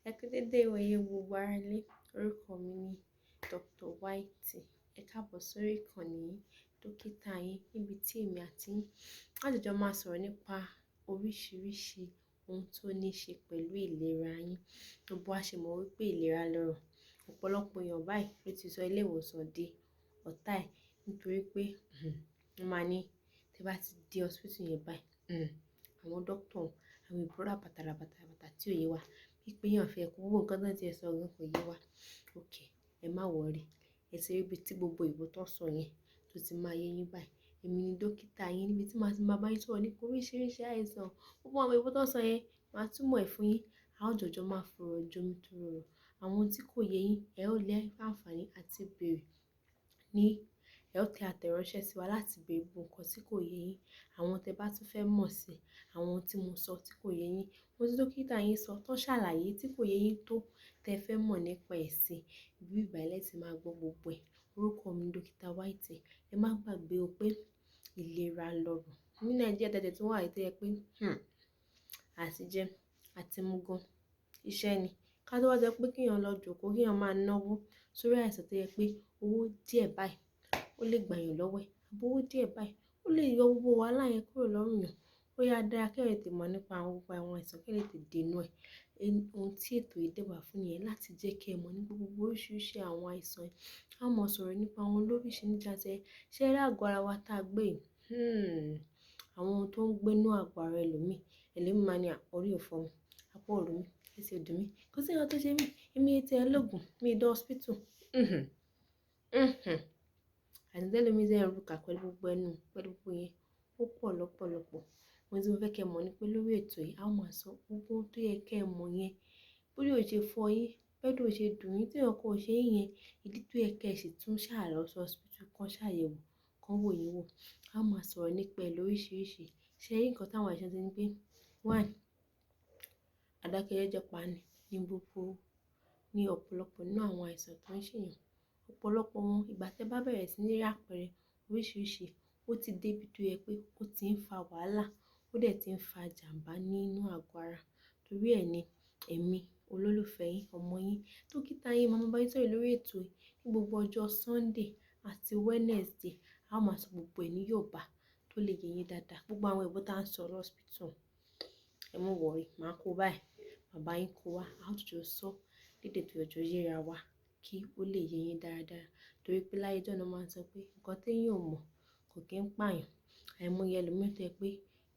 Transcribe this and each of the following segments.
Ẹ kú dédé ìwòyí gbogbo ará ilé. Orúkọ mi ni Dr. Whitey. Ẹ káàbọ̀ sórí ìkànnì yìí, dókítà yín, níbi tí èmi àti yín á ti jọ máa sọ̀rọ̀ nípa oríṣiríṣi ohun tó ní ṣe pẹ̀lú ìlera yín. Gbogbo wa ṣe mọ̀ wípé ìlera lọ́rọ̀. Ọ̀pọ̀lọpọ̀ èèyàn báyìí ló ti sọ ilé ìwòsàn di ọ̀tá ẹ̀ nítorí pé wọ́n máa ní tí ẹ bá ti dé hospital yẹn báyìí, àwọn doctor, àwọn òyìnbó ràbàtà ràbàtà ràbàtà tí ò yé wa. Bí pé èèyàn fẹ́ kú, gbogbo nǹkan tí wọ́n ti ẹ sọ gan kò yé wa. Okay, ẹ má worry. Ẹ ti rí ibi tí gbogbo òyìnbó tó sọ yẹn tó ti máa yé yín báyìí. Èmi ni dókítà yín níbi tí màá ti máa bá yín sọ̀rọ̀ nípa oríṣiríṣi àìsàn. Gbogbo àwọn òyìnbó tó sọ yẹn, màá túmọ̀ ẹ̀ fún yín. A ó jọjọ máa fọ̀rọ̀ jomi toro ọ̀rọ̀. Àwọn ohun tí kò yé yín, ẹ ó lé àǹfààní àti béèrè ní, ẹ ó tẹ àtẹ̀ránsẹ́ sí wa láti béèrè gbogbo nǹkan tí kò yé yín. Àwọn tẹ bá tún fẹ́ mọ̀ sí, àwọn ohun tí mo sọ tí kò yé yín, ohun tí dókítà yín sọ tó ṣàlàyé tí kò yé yín tó tẹ fẹ́ mọ̀ nípa ẹ̀ sí, ibi báyìí lẹ ti máa gbọ́ gbogbo ẹ̀. Orúkọ mi ni Dókítà Whitey. Ẹ má gbàgbé o pé ìlera lọ́rọ̀. Ní Nàìjíríà tẹ́tẹ́ tí wọ́n wà yìí tó jẹ́ pé, àti jẹ, àti mu gan, iṣẹ́ ni. Ká tó wá sọ pé kí èèyàn lọ jókòó, kí èèyàn máa náwó sórí àìsàn tó jẹ́ pé owó díẹ̀ báyìí ó lè gbà yàn lọ́wọ́ ẹ̀. Àbí owó díẹ̀ báyìí ó lè yọ gbogbo wàhálà yẹn kúrò lọ́rùn èèyàn. Ó yá dára kí èèyàn tètè mọ̀ nípa àwọn gbogbo àwọn àìsàn kí èèyàn lè tètè dènà ẹ̀. Ohun tí ètò yìí dẹ̀ wà fún nìyẹn láti jẹ́ kí ẹ mọ̀ nípa gbogbo oríṣiríṣi àwọn àìsàn yìí. A ó mọ̀ sọ̀rọ̀ nípa àwọn lóríṣiríṣi níjàǹtẹ̀. Ṣé rí àgọ́ ara wa tá gbé yìí? Àwọn ohun tó ń gbé inú àgọ́ ara ẹlòmíì. Ẹlòmíì máa ní à, orí ò fọ́ mi, apá ò ro mí, ẹsẹ̀ ò dùn mí. Kò sí nǹkan tó ṣe mí. Èmi tí ẹ lóògùn, mi dé hospital. Àìsàn tí ẹlòmíì dẹ̀ ń rù ká pẹ̀lú gbogbo ẹnu, pẹ̀lú gbogbo yẹn, ó pọ̀ lọ́pọ̀lọpọ̀. Ohun tí mo fẹ́ kí ẹ mọ̀ ni pé lórí ètò yìí, a ó máa sọ gbogbo ohun tó yẹ kí ẹ mọ̀ yẹn. Bórí ò ṣe fọ́ yín, bẹ́ẹ̀dọ̀ ò ṣe dùn yín, tí nǹkan ò ṣe yín yẹn, ìdí tó yẹ kí ẹ sì tún ṣà lọ sí hospital kan ṣàyẹ̀wò, kan wò yín wò. A ó máa sọ̀rọ̀ nípa ẹ̀ lóríṣiríṣi. Ṣé rí nǹkan táwọn àìsàn ti ní pé one, adákẹ́jẹ́jẹ́ pa ni ní gbogbo, ní ọ̀pọ̀lọpọ̀ nínú àwọn àìsàn tó ń ṣe èèyàn. Ọ̀pọ̀lọpọ̀ wọn ìgbà tí ẹ bá bẹ̀rẹ̀ sí ní rí àpẹẹrẹ oríṣiríṣi, ó ti dé ibi tó yẹ pé ó ti ń fa wàhálà, ó dẹ̀ ti ń fa ìjàmbá nínú àgọ́ ara. Torí ẹ ní èmi, olólùfẹ́ yín, ọmọ yín, dókítà yín, màá máa bá yín sọ̀rọ̀ lórí ètò yìí ní gbogbo ọjọ́ Sunday àti Wednesday. A ó máa sọ gbogbo ẹ̀ ní Yorùbá tó lè yé yín dáadáa. Gbogbo àwọn òyìnbó tá ń sọ lọ hospital, ẹ má worry, màá kó báyìí, màá bá yín kó wá, a ó jọ sọ lédè tó jọjọ yéra wa kí ó lè yé yín dáradára. Torí pé láyé ọjọ́ náà máa ń sọ pé nǹkan tí èèyàn ò mọ̀ kò kí ń pa èèyàn. Àìmọye ẹlòmíì tó jẹ́ pé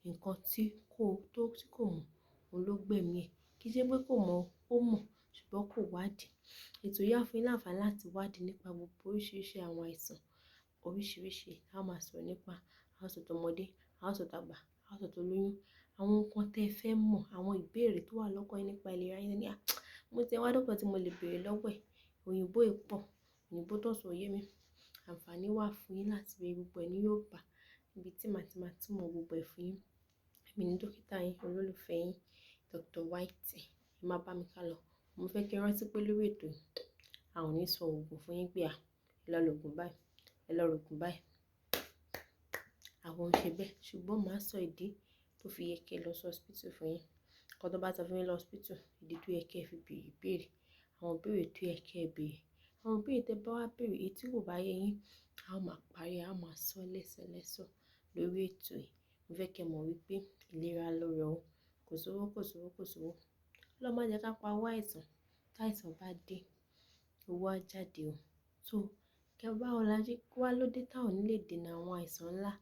nǹkan tí kò, tó, tí kò mọ̀, òun ló gbẹ̀mí ẹ̀. Kì í ṣe pé kò mọ̀, ó mọ̀, ṣùgbọ́n kò wádìí. Ètò yìí á fún yín láǹfààní láti wádìí nípa gbogbo oríṣiríṣi àwọn àìsàn oríṣiríṣi. A ó máa sọ̀rọ̀ nípa, a ó sọ tọmọdé, a ó sọ tàgbà, a ó sọ tolóyún. Àwọn nǹkan tí ẹ fẹ́ mọ̀, àwọn ìbéèrè tó wà lọ́kàn yín nípa ìlera yín ní, à, mo ti wá dókítà tí mo lè béèrè lọ́wọ́ ẹ̀. Òyìnbó yìí pọ̀, òyìnbó tó ń sọ ò yé mi. Àǹfààní wà fún yín láti béèrè gbogbo ẹ̀ ní Yorùbá níbi tí màá ti máa túmọ̀ gbogbo ẹ̀ fún yín. Èmi ni dókítà yín, olólùfẹ́ yín, Dr. Whitey. Ẹ má bá mi kálọ. Mo fẹ́ kí ẹ rántí pé lórí ètò yìí, a ò ní sọ òògùn fún yín pé à, ẹ lọ lo òògùn báyìí, ẹ lọ ro òògùn báyìí. Àwọn ò ń ṣe bẹ́ẹ̀, ṣùgbọ́n màá sọ ìdí tó fi yẹ kí ẹ lọ sí hospital fún yín. Nǹkan tó bá sọ fún yín lọ hospital, ìdí tó yẹ kí ẹ fi béèrè ìbéèrè, àwọn ìbéèrè tó yẹ kí ẹ béèrè. Àwọn ìbéèrè tí ẹ bá wá béèrè, èyí tí kò bá yé yín, a ó máa parí, a ó máa sọ lẹ́sọ̀lẹ́sọ̀ lórí ètò yìí. Mo fẹ́ kí ẹ mọ̀ wípé ìlera lọ́rọ̀ o. Kò sówó, kò sówó, kò sówó. Ọlọ́run má jẹ́ ká pa owó àìsàn. Tí àìsàn bá dé, owó á jáde o. So, kí ẹ bá wá lájú, wá lóde tá ò ní lè dènà àwọn àìsàn ńlá.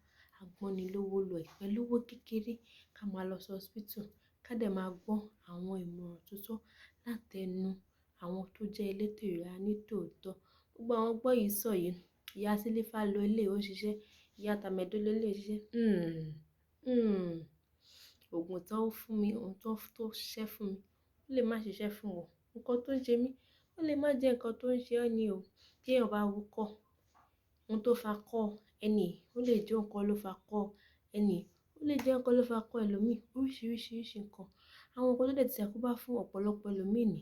Agbọ́ni lówó lọ ẹ̀ pẹ̀lú owó kékeré ká máa lọ sí hospital, ká dẹ̀ máa gbọ́ àwọn ìmọ̀ràn tó tọ́ látẹnu àwọn tó jẹ́ elétò ìlera ní tòótọ́. Gbogbo àwọn gbọ́ yìí sọ yìí, ìyá Sílífà lo ilé ó ṣiṣẹ́, ìyá Tàmẹ́dù lo ilé ó ṣiṣẹ́. Òògùn tó ń fún mi, ohun tó, tó ṣiṣẹ́ fún mi, ó lè má ṣiṣẹ́ fún wọn. Nǹkan tó ń ṣe mí, ó lè má jẹ́ nǹkan tó ń ṣe ọ́ ni o. Tí èèyàn bá wúkọ́, ohun tó fa kọ́ ẹni, ó lè jẹ́ nǹkan ló fa kọ́ ẹni, ó lè jẹ́ nǹkan ló fa kọ́ ẹlòmíì. Oríṣiríṣi nǹkan. Àwọn nǹkan tó dẹ̀ ti ṣàkóbá fún ọ̀pọ̀lọpọ̀ ẹlòmíì ni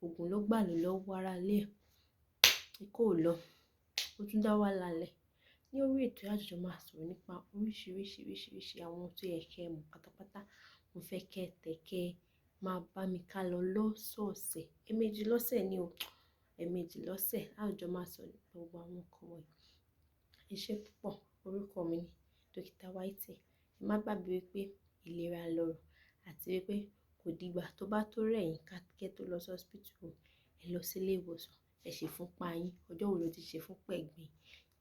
òògùn ló gbà ló lọ́wọ́ ara ilé ẹ̀. Ikọ́ ò lọ, ó tún dá wàhálà lẹ̀. Ní orí ètò yìí, a jọjọ máa sọ̀rọ̀ nípa oríṣiríṣi, oríṣiríṣi àwọn ohun tó yẹ kí ẹ mọ̀ pátápátá. Mo fẹ́ kí ẹ tẹ̀ kí ẹ Máa bá mi ká lọ lọ́sọ̀ọ̀sẹ̀. Ẹ̀ẹ̀mejì lọ́sẹ̀ ni o. Ẹ̀ẹ̀mejì lọ́sẹ̀ a ó jọ máa sọ gbogbo àwọn nǹkan wọ̀nyí. Ẹ ṣé púpọ̀. Orúkọ mi ni Dókítà Whitey. Ẹ má gbàgbé wípé ìlera lọ́rọ̀ àti wípé kò dìgbà tó bá tó rẹ̀ yín ká kẹ́ tó lọ sí hospital o. Ẹ lọ sí ilé ìwòsàn, ẹ ṣe ìfúnpá yín. Ọjọ́ wo lo ti ṣe ìfúnpá ẹ gbẹ̀yìn?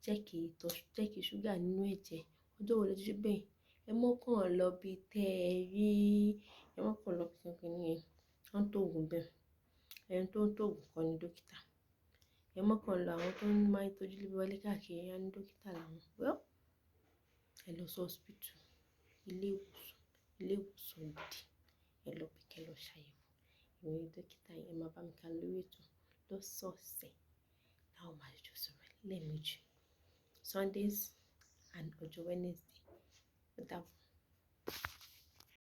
Check ìtọ̀, check ṣúgà nínú ẹ̀jẹ̀. Ọjọ́ wo lo ti ṣe gbẹ̀yìn? Ẹ mọ́ kàn lọ bí tẹ́ ẹ rí. Ẹ mọ́ kàn lọ bí kankan ní ẹ̀. Wọ́n tó òògùn bẹ́ẹ̀. Ẹni tó ń tó òògùn kọ́ ni dókítà. Ẹ mọ́ kàn lọ àwọn tó ń máa ń tọ́jú wọlé káàkiri, wọ́n ní dókítà làwọn. Well, ẹ lọ sí hospital, ilé ìwòsàn, ilé ìwòsàn gidi. Ẹ lọ bí kẹ́ lọ ṣàyẹ̀wò. Èmi ni dókítà yín. Ẹ máa bá mi ká lórí ètò lọ́sọ̀ọ̀sẹ̀. La ó máa jọ sọ̀rọ̀ lẹ́ẹ̀mejì. Sundays and ọjọ́ Wednesday. Ó dàbọ̀.